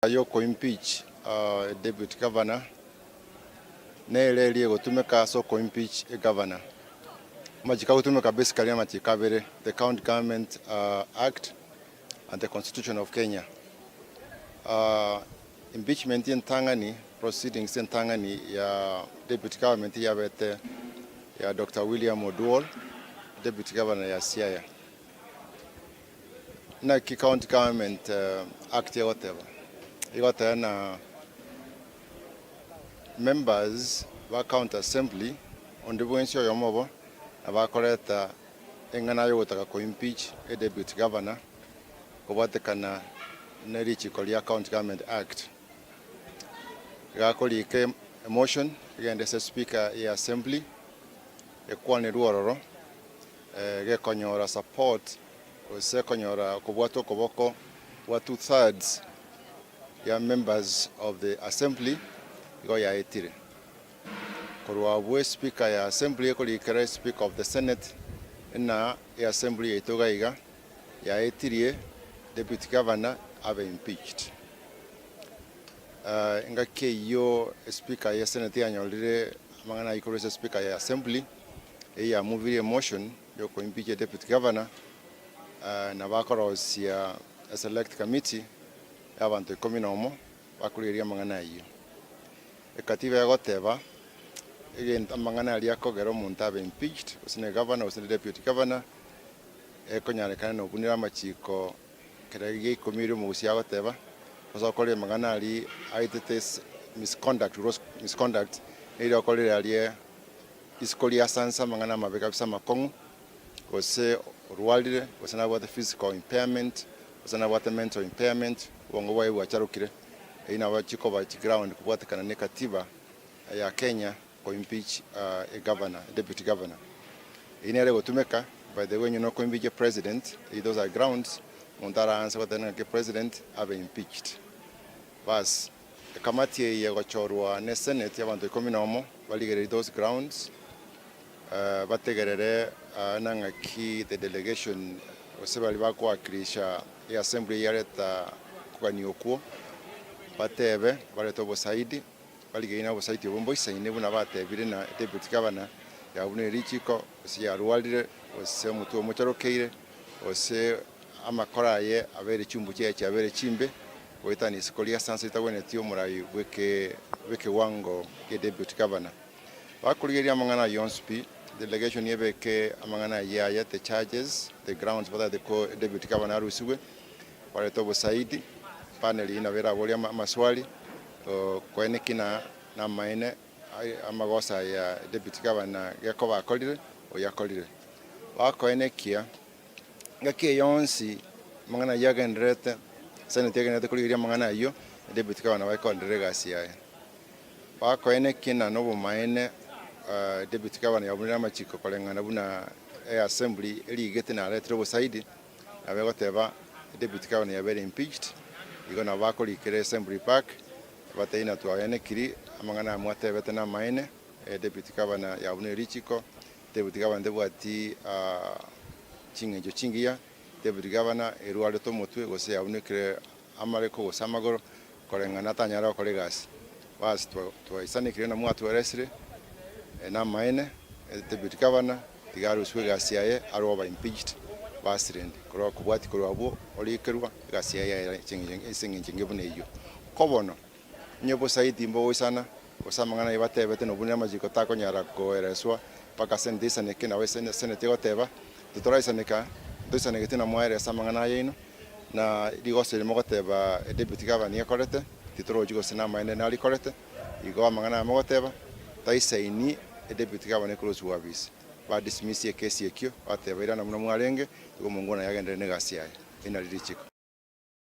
Y'okoimpeach deputy governor nere eria egotumeka ase okoimpeach egovernor. Amachiko agotumeka basically namachiko abere, the county government act and the constitution of Kenya. Impeachment entang'ani, proceedings entang'ani ya deputy government yabete ya Doctor William Oduol, deputy governor ya Siaya. Naki county government act egoteba? Egoteba na members ba county assembly onde bwensi oyomo obo nabo akoreta eng'ana yogotaka ko impeach e deputy governor kobwatekana ne richiko ria county government act. Iga akorika emotion egende ase speaker ye assembly ekwanerwe ororo gekonyora support gose konyora kobwata okoboko gwa two thirds ya members of the assembly igo yaetire. Korwa abwo speaker ya assembly ekorikera speaker of the senate na eassembly yaito iga iga yaetirie deputy governor abe impeached. Engaki eyio speaker ye senate yanyorire amang'ana ayio korwa ase speaker ya assembly eyio yamovirie emotion yokoimpeacha deputy governor na bakorosia a select committee ya abanto ikomi nomo bakorigereria amang'ana ayio. Ekatiba egoteba egento amang'ana aria akogera omonto abe impeached gose ne governor gose ne deputy governor ekonyarekana nobunire amachiko kera gia ikomi erio omogusia agoteba gose okorire amang'ana aria aetete misconduct gross misconduct erio okorire aria Isiko riasansa amang'ana amabe kabisa amakong'u, gose orwarire, gose nabwate physical impairment, gose nabwate mental impairment, obongo bwaye bwacharokire, eyio nabo chikoba chiground kobwatekana ne katiba ya Kenya ko impeach a governor, a deputy governor. Eyio nere egotumeka, by the way onye no ko impeach a president, those are grounds omonto araanse goteba ng'aki president abe impeached. Bas. Ekamati eye egochorwa ne Senate y'abanto ikomi nomo barigererie those grounds, bategerere nang'aki the delegation gose baria bakowakilisha eassembly eyio yareta kogania okwo, batebe barete obosaidi, barigererie na obosaidi obwo mboisaine buna batebire na deputy governor yabunire richiko gose yarwarire gose omotwe omocharokeire gose amakora aye abeire chimbu chiaye chiabeire chimbe. Goetania isiko ria sansa ritagwenereti omorai bw'ekewango gie deputy governor. Bakorigereria amang'ana ayio onsi pi, delegation ebeke amang'ana ayio aye, the charges, the grounds batagete ko deputy governor arusigwe, barete obosaidi, panel eyio nabo eraborie amaswali, koeneki na namaene amagoso aya deputy governor gekoba akorire, oyakorire. Bakoenekia. Engaki eye yonsi amang'ana ayio agendererete, Senate egendererete korigereria amang'ana ayio, Deputy Governor nabo akoenderera egasi yaye. Bakoenekia na nobomaene Deputy Governor yabunire amachiko koreng'ana buna eassembly erigete naretire obosaidi, nabo egoteba Deputy Governor yabeire impeached, igo nabo bakorikera assembly back, batebie ng'a twaenekiri amang'ana aya mwatebete namaene, Deputy Governor yabunire richiko. Deputy Governor tebwati ching'encho chingiya, Deputy Governor erwarete omotwe gose yaunekire amareko gose amagoro koreng'ana atanyare gokora egasi. Bas twaisanekire na mwatweresire namaene Deputy Governor tiga arusiwe egasi yaye are over impeached bas rende korwa kobwati korwa abwo orikerwa egasi yaye yaera ase eng'encho engiya buna eyio. Ko bono Onye obosaiti mbogoisana, gose amang'ana ayio batebete nobunire amachiko takonyara koereswa mpaka senate eisaneke, nabo esenate egoteba, Titoraisaneka, ntoisanegeti na mwaerese amang'ana ayaino, na rigoso eri mogoteba edeputy governor ekorete, titorochi gose namaene narikorete, igo amang'ana aya mogoteba, taisaini edeputy governor ekorosiwa abisi. Ba dismiss ekesi ekio, bateba irana buna mwarenge, igo omongwana yagenderere negasi yaye. Eri nario richiko.